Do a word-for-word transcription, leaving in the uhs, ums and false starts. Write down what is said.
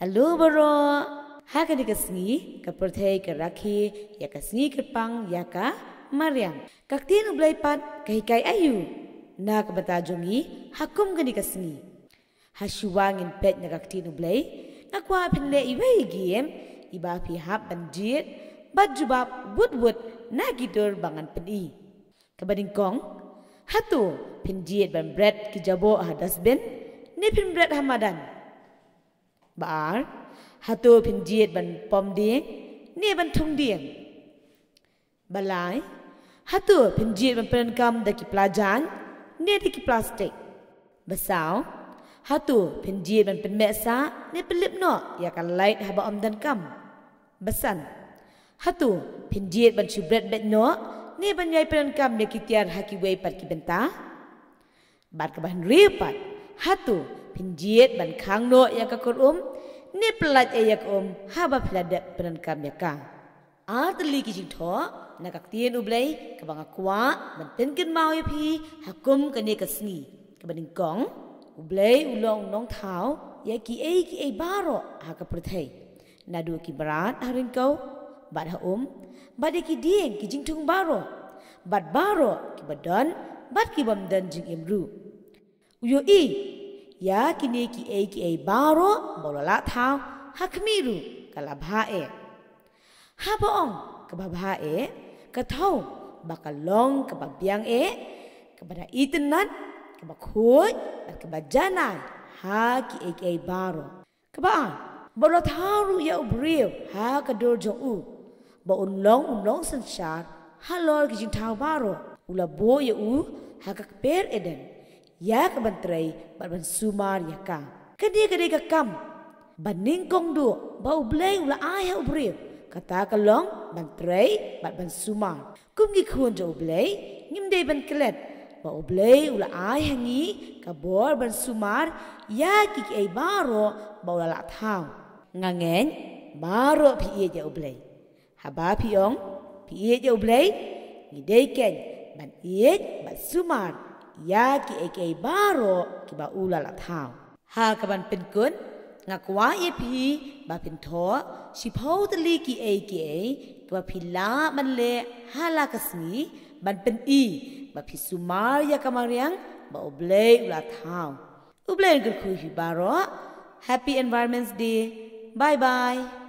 Hello baroh. Ha kane ka sngi ka pyrthei ka rakhe ïa ka sngi kyrpang ïa ka mariang. Ka ktien U Blei pat ka hikai aïu na ka bynta jong ngi ha kum kane ka sngi? Ha shuwa ngin peit na ka ktien U Blei, nga kwah phin leh iwei i game iba phi hap ban jied bad jubab wut wut na ki dur ba ngan pyni. Kaba nyngkong, hato phin jied ban bret ki jaboh ha dustbin ne phin bret ha madan? Ba ar, hato phin jied ban pom dieng ne ban thung dieng? Ba lai, hato phin jied ban pyndonkam da ki pla jaiñ ne da ki plastik? Ba saw, hato phin jied ban pynmeh sah ne pynlip noh ïa ka light haba ym donkam? Ba san, hato phin jied ban shu bret beit noh ne ban ïai pyndonkam ïa ki tiar ha kiwei pat ki bynta? Bad kaba hynriew pat, hato phin jied ban khang noh ïa ka kur um ne pyllait ïa ka um haba phi la dep pyndonkam ïa ka? Ar tylli ki jingthoh na ka ktien U Blei kaba nga kwah ban pynkynmaw ïa phi ha kum kane ka sngi. Kaba nyngkong, U Blei u long u nongthaw ïa kiei kiei baroh ha ka pyrthei, naduh ki mrad ha ryngkew bad ha um, bad ïa ki dieng ki jingthung baroh, bad baroh kiba don bad ki bym don jingim ruh. U ïohi ïa kine kiei kiei baroh ba u la lah thaw, ha khmih ruh ka la bha eh. Haba ong kaba bha eh, ka thew ba ka long kaba biang eh, kaba da itynnad, kaba khuid bad kaba janai ha kiei kiei baroh. Kaba ar, ba u la thaw ruh ïa u briew ha ka dur jong u, ba un long u nongsynshar halor ki jingthaw baroh. U la buh ïa u ha ka kper Eden ïa ka ban trei bad ban sumar ïa ka. Kane ka dei ka kam ba nyngkong duh ba U Blei u la ai ha u briew, kata ka long ban trei bad ban sumar. Kum ki khun jong U Blei, ngim dei ban klet ba U Blei u la ai ha ngi ka bor ban sumar ïa ki kiei baroh ba u la lah thaw. Nga ngeit baroh phi ïeit ïa U Blei. Haba phi ong phi ïeit ïa U Blei, ngi dei keiñ ban ïeit bad sumar ïa kiei kiei baroh kiba u la lah thaw. Ha ka ban pynkut, nga kwah ïa phi ba phin thoh shiphew tylli kiei kiei kiba phi lah ban leh ha la ka sngi ban pyni ba phi sumar ïa ka mariang ba U Blei u la thaw. U Blei un kyrkhu ïa phi baroh. Happy Environment's Day. Bye bye.